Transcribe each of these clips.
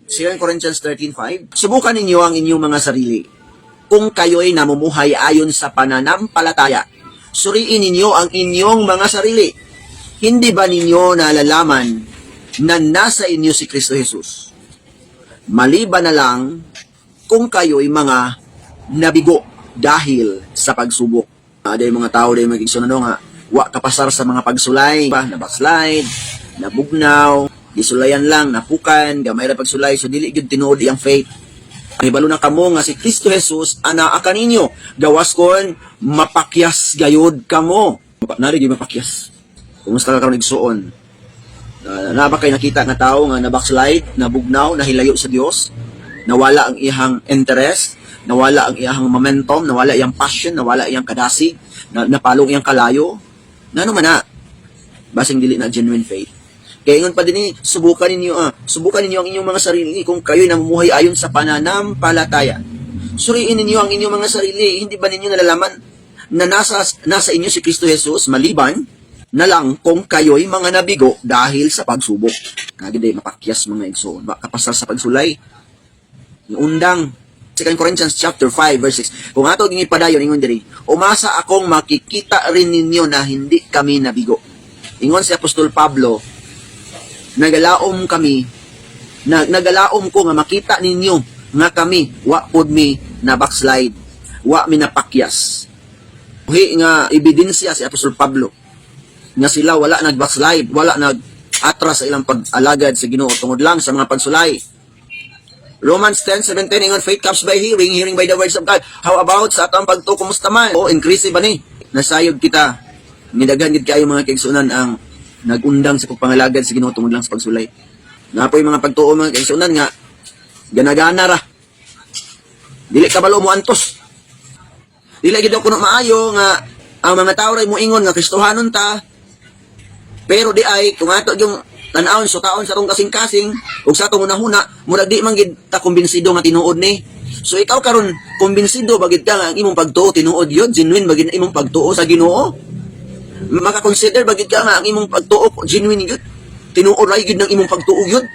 2 Corinthians 13:5. Subukan ninyo ang inyong mga sarili. Kung kayo'y namumuhay ayon sa pananampalataya, suriin ninyo ang inyong mga sarili. Hindi ba ninyo nalalaman na nasa inyo si Kristo Jesus? Maliban na lang kung kayo'y mga nabigo dahil sa pagsubok. Ada yung mga tao dahil magiging ano nga, wa kapasar sa mga pagsulay, pa, na backslide, nabugnaw, gisulayan lang, napukan, gamay ra pagsulay, so dili gyud tinuod iyang faith. Mahibalo na kamo nga si Kristo Jesus anaa kaninyo. Gawas kon mapakyas gayod kamo. Nari gyud mapakyas. Kumusta ka karon, igsuon? Na ba kay nakita nga tao nga na backslide, nabugnaw, nahilayo sa Dios, nawala ang iyang interest, nawala ang iyang momentum, nawala iyang passion, nawala iyang kadasig, napalong iyang kalayo? Ngano man na? Basing dili na genuine faith. Kaya ingon pa din eh, subukan ninyo ang inyong mga sarili kung kayo'y namumuhay ayon sa pananampalataya. Suriin ninyo ang inyong mga sarili, hindi ba ninyo nalalaman na nasa inyo si Kristo Jesus, maliban na lang kung kayo'y mga nabigo dahil sa pagsubok? Kagi day mapakyas, mga igsoon, ba kapasar sa pagsulay. Undang 2 Corinthians chapter 5 verse 6. Kung ato ging ipadayon, ingon diri, "Umasa akong makikita rin ninyo na hindi kami nabigo." Ingon si Apostol Pablo, nagalaom kami, na, nagalaom ko nga makita ninyo nga kami wa pod mi na backslide, wa mi napakyas. Buhi nga ebidensya si Apostol Pablo nga sila wala nag-backslide, wala nag atras sa ilang pag-alagad sa Ginoo tungod lang sa mga pagsulay. Romans 10:17, ingon, "Faith comes by hearing, hearing by the words of God." How about sa atong pagtuo, kumusta man? O increase ba ni? Nasayod kita. Nidaghan gid kaayo, mga kaigsunan, ang nagundang sa pagpangalagad sa Ginoo tungod lang sa pagsulay. Napoy mga pagtuo, mga kaigsunan, nga ganagana ra. Dili kabalo mo antos. Dili gid kuno maayo nga ang mga tao ray moingon nga Kristohanon ta. Pero di ay kung ato yung tan-awon so taon sa atong kasing-kasing ug sa atong hunahuna, murag di man gid ta kumbinsido nga tinuod ni. So ikaw karon, kumbinsido ba gid ka nga ang imong pagtuo tinuod yun, genuine ba gid ang imong pagtuo sa Ginoo? Maka-consider ba gid ka nga ang imong pagtuo genuine gyud? Tinuod ra gid ng imong pagtuo gyud?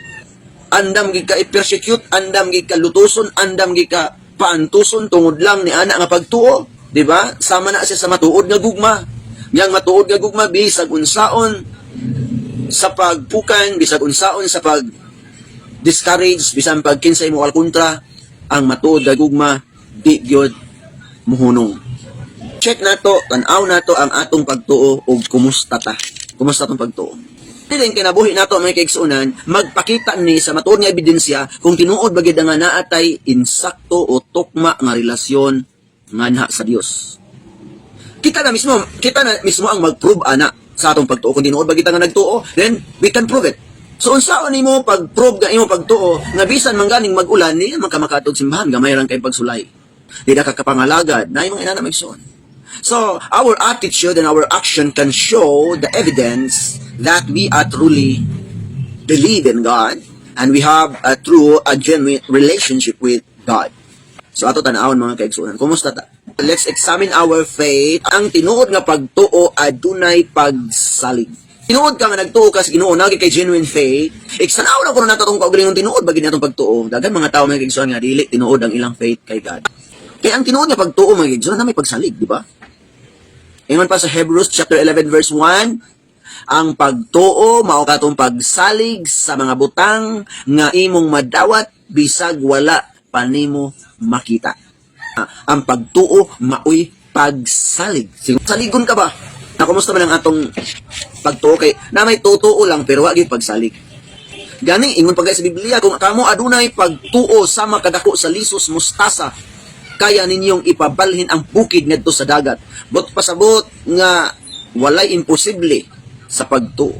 Andam gid ka i-persecute, andam gid ka lutuson, andam gid ka paantuson tungod lang ni ana nga pagtuo, di ba? Sama na siya sa matuod nga gugma. Yang matuod nga gugma, bisag unsaon sa pagpukan, bisag unsaon sa pag discourage, bisan pag kinsay mo kontra, ang matuod nga gugma di gyud muhunong. Check nato, tan-aw nato ang atong pagtuo ug kumusta ta. Kumusta tong pagtuo? Dili ang kinabuhi nato, mga kaigsuonan, magpakita ni sa matuod nga ebidensya kung tinuod ba gid nga naa tay insakto o tukma nga relasyon nganha sa Dios. Kita na mismo ang mag-prove ana sa atong pagtuo. Kung tinuod ba kita nga nagtuo, then we can prove it. So unsaon nimo pag-prove nga imo pagtuo nga bisan man ganing mag-ulan ni man ka makatog simbahan, gamay rang kay pagsulay? Di na ka kapangalagad, na imong inana magsuon. So, our attitude and our action can show the evidence that we are truly believe in God and we have a true, a genuine relationship with God. So, ato tan-awon, mga kaigsuonan. Kumusta ta? Let's examine our faith. Ang tinuod nga pagtuo adunay pagsalig. Tinuod ka nga nagtuo ka sa Ginoo, nagi kay genuine faith. Iksanaw na kuno nato tong kaugalingon, tinuod ba gid natong pagtuo? Daghan mga tao, mga kaigsuonan, nga dili tinuod ang ilang faith kay God. Kaya ang tinuod nga pagtuo, mga kaigsuonan, na may pagsalig, di ba? Ingon pa sa Hebrews chapter 11 verse 1, ang pagtuo mao katong pagsalig sa mga butang nga imong madawat bisag wala pa nimo makita. Ang pagtuo maoy pagsalig. Saligon ka ba? Na kumusta man ang atong pagtuo, kay na may tutuo lang pero wa gyud pagsalig? Gani ingon pa sa Biblia, kung kamo adunay pagtuo sama kadako sa lisos mustasa, kaya ninyong ipabalhin ang bukid ngadto sa dagat. But pasabot nga walay imposible sa pagtuo.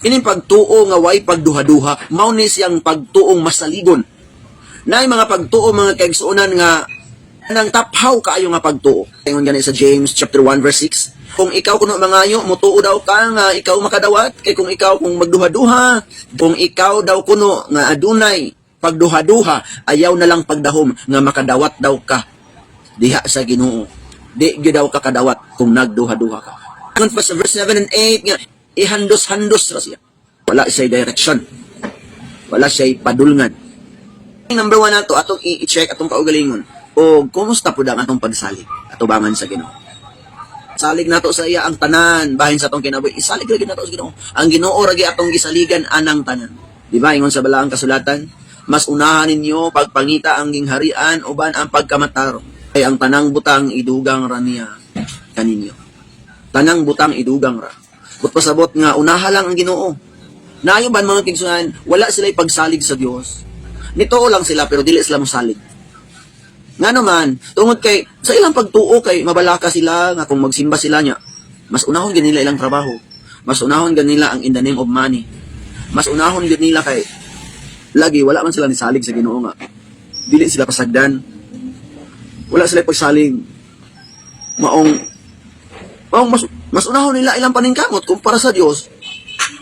Kining pagtuo nga way pagduha-duha, mao ni siyang pagtuong masaligon. Naay mga pagtuo, mga kaigsuonan, nga nang taphaw kaayo nga pagtuo. Ingon gani sa James chapter 1 verse 6, kung ikaw kuno mangayo, mutuo daw ka nga ikaw makadawat, kay kung ikaw kung magduha-duha, kung ikaw daw kuno nga adunay pagduha-duha, ayaw na lang pagdahom nga makadawat daw ka diha sa Ginoo. Di gyud daw ka kadawat kung nagduha-duha ka. Ingon pa sa verse 7 and 8 nga ihandos-handos ra siya. Wala siya direction. Wala siya'y padulngan. Number one nato, atong i-check atong kaugalingon. O kumusta pud ang atong pagsalig atubangan sa Ginoo? Salig nato sa iya ang tanan bahin sa atong kinabuhi. Isalig lagi nato sa Ginoo. Ang Ginoo ra gyud atong gisaligan anang tanan. Di ba ingon sa balaang kasulatan, "Mas unahan ninyo pagpangita ang gingharian uban ang pagkamatarong. Kay ang tanang butang idugang ra niya kaninyo." Tanang butang idugang ra. But pasabot nga unaha lang ang Ginoo. Naayo ban mga kaigsuonan, wala sila pagsalig sa Dios. Nituo lang sila pero dili sila mosalig. Nga naman, tungod kay sa ilang pagtuo kay mabalaka sila nga kung magsimba sila niya, mas unahon gid nila ilang trabaho. Mas unahon gid nila ang in the name of money. Mas unahon gid nila kay lagi wala man sila nisalig sa Ginoo nga. Dili sila pasagdan. Wala sila pagsalig. Maong maong mas mas unahon nila ilang paningkamot kumpara sa Dios.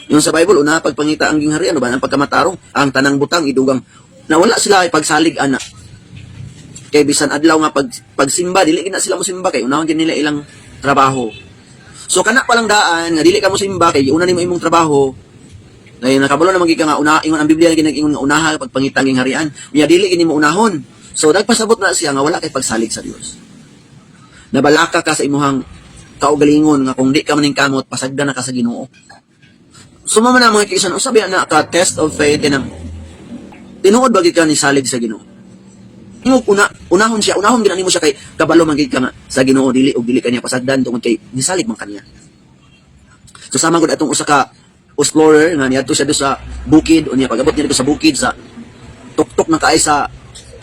Yung sa Bible, una pagpangita ang gingharian, ba ang pagkamatarong, ang tanang butang idugang na wala sila pagsalig ana. Kay bisan adlaw nga pagsimba, dili gid na sila mosimba kay unahon gid nila ilang trabaho. So kana palang daan nga dili ka mosimba kay una nimo imong trabaho. Dahil nakabalo naman gid ka nga una ingon ang Biblia, ginag-ingon nga unaha pagpangita ang gingharian. Unya dili gid nimo unahon. So nagpasabot na siya nga wala kay pagsalig sa Dios. Nabalaka ka sa imuhang kaugalingon nga kung di ka maningkamot, pasagdan na ka sa Ginoo. Sumama na, mga kaigsuonan, usa na ka test of faith kanang tinuod ba gid ka ni salig sa Ginoo? Imo una unahon siya, unahon gid nimo siya kay kabalo man gid ka nga sa Ginoo dili og dili kaniya pasagdan tungod kay nisalig man kaniya. So sama gud atong usa ka explorer nga niadto siya do sa bukid, unya pag-abot niya dito sa bukid, sa tuktok na kaay sa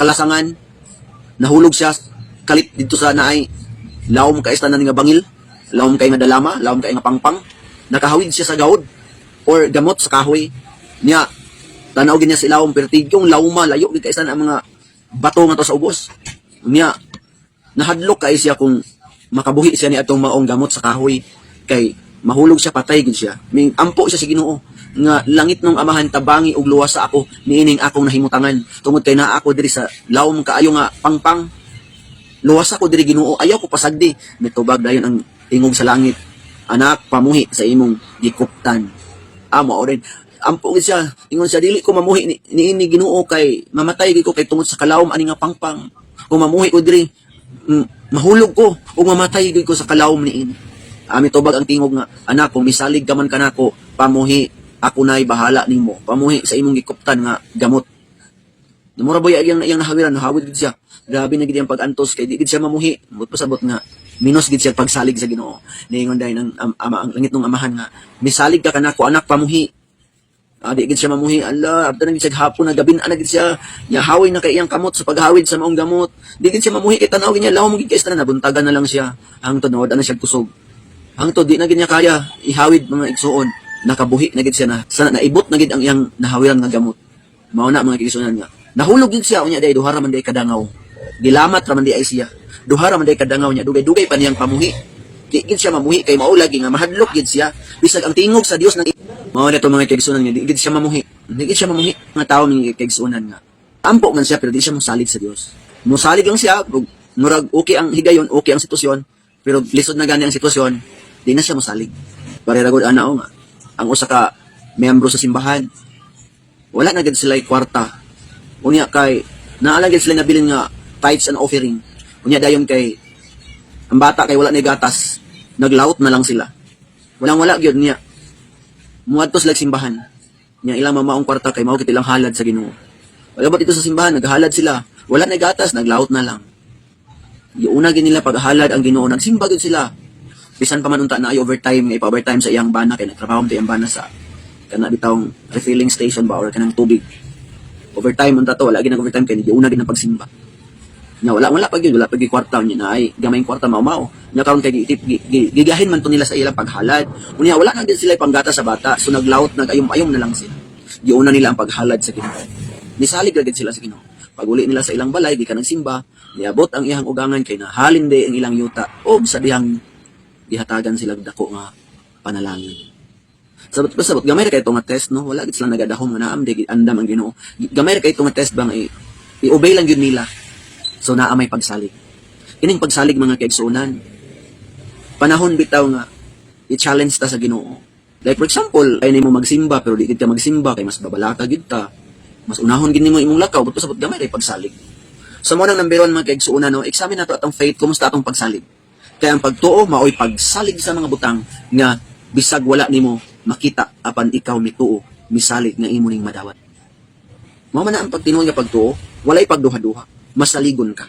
kalasangan, nahulog siya kalit dito sa naay lawom kay tanan nga bangil, lawom kay nga dalama, lawom kay nga pangpang. Nakahawid siya sa gawod or gamot sa kahoy niya. Tanaw gid niya sa ilawom, pero yung lawma, layo gid kay ang mga bato nga to sa ubos niya. Nahadlok kay siya kung makabuhi siya ni atong maong gamot sa kahoy kay mahulog siya, patay gid siya. Ming ampo siya sa Ginoo nga, "Langit nung Amahan, tabangi og luwasa ako niining akong nahimutangan tungod kay naa ako diri sa lawom kaayo nga pangpang. Luwas ako diri, Ginoo, ayaw ko pasagdi." Mitubag dayon ang tingog sa langit, "Anak, pamuhi sa imong gikuptan." Amo rin ampo gid siya, ingon siya, "Dili ko mamuhi ni niini, Ginoo, kay mamatay gid ko kay tungod sa kalawom ani nga pangpang. Kung mamuhi ko diri, mahulog ko ug mamatay gid ko sa kalawom niini." Ami tubag ang tingog nga, "Anak, kung misalig ka man kanako, pamuhi, ako na'y bahala nimo. Pamuhi sa imong gikuptan nga gamot." Namura boy iyang iyang nahawiran, nahawid gid siya. Grabe na gid ang pag-antos kay di gid siya mamuhi. Mut pasabot nga minus gid siya pagsalig sa Ginoo. Niingon dayon ang ama, ang langit nung Amahan nga, "Misalig ka kanako, anak, pamuhi." Ah, di gid siya mamuhi. Allah, abta na gid siya hapon na gabin na gid siya. Nya haway na kay iyang kamot sa paghawid sa maong gamot. Di gid siya mamuhi kay tanaw gid niya lawom gid kay na nabuntagan na lang siya. Hangtod nawad na siya kusog. Hangtod di na gid niya kaya ihawid, mga igsuon. Nakabuhi na gid siya na sana naibot na gid ang iyang nahawiran nga gamot. Mao na, mga igsuonan, nga nahulog gid siya, unya day duha ra man day kadangaw. Gilamat ra man di ay siya. Duha ra man day kadangaw niya, dugay-dugay pa niyang pamuhi. Di gid siya mamuhi kay mao lagi nga mahadlok gid siya. Bisag ang tingog sa Dios nang mao na to, mga kaigsuonan, nga di gid siya mamuhi. Di gid siya mamuhi. Mga tawo, mga kaigsuonan, nga ampo man siya pero di siya mosalig sa Dios. Mosalig lang siya ug murag okay ang higayon, okay ang sitwasyon, pero lisod na gani ang sitwasyon, di na siya mosalig. Pare ra gud ana o nga ang usa ka miyembro sa simbahan, wala na gid sila kwarta. Unya kay naa lang gid sila nabilin nga tithes and offering. Unya dayon kay ang bata kay wala na gatas, naglawot na lang sila. Walang wala gyud niya. Muadto sila sa simbahan. Nya ilang mamaong kwarta kay mao kit ilang halad sa Ginoo. Wala ba dito sa simbahan, naghalad sila. Wala na gatas, naglawot na lang. Giuna gid nila paghalad ang Ginoo, nagsimba gid sila. Bisan pa man unta na ay overtime, nga ipa-overtime sa iyang bana kay nagtrabaho man iyang bana sa kana bitawng refilling station ba or kanang tubig. Overtime unta to, wala gid nag overtime kay giuna gid ang pagsimba. Nya wala wala pa gyud, wala pa gyud kwarta niya na ay gamay kwarta mao-mao. Nya karon kay gigahin man to nila sa ilang paghalad. Unya wala na gid sila panggata sa bata, so naglawot, nagayom-ayom na lang sila. Giuna nila ang paghalad sa Ginoo. Nisalig ra gid sila sa Ginoo. Pag-uli nila sa ilang balay, di ka nagsimba, niabot ang iyang ugangan kay nahalin di ang ilang yuta og sa dihang gihatagan sila og dako nga panalangin. Sabot ko sabot gamay ra kay nga test, no, wala gid sila nagadahom nga naam di andam ang Ginoo. Gamay ra kay nga test ba nga i-obey lang gyud nila. So naa may pagsalig. Kining pagsalig, mga kaigsuonan. Panahon bitaw nga i-challenge ta sa Ginoo. Like for example, ay nimo magsimba pero di gid ka magsimba kay mas babalaka gid ta. Mas unahon gid nimo imong lakaw, but pasabot gamay ray pagsalig. So mao nang number one, mga kaigsuonan, no, examine nato atong faith, kumusta atong pagsalig. Kaya ang pagtuo maoy pagsalig sa mga butang nga bisag wala nimo makita, apan ikaw mituo, misalig nga imo ning madawat. Mao man na ang pagtinuod nga pagtuo, walay pagduha-duha, masaligon ka.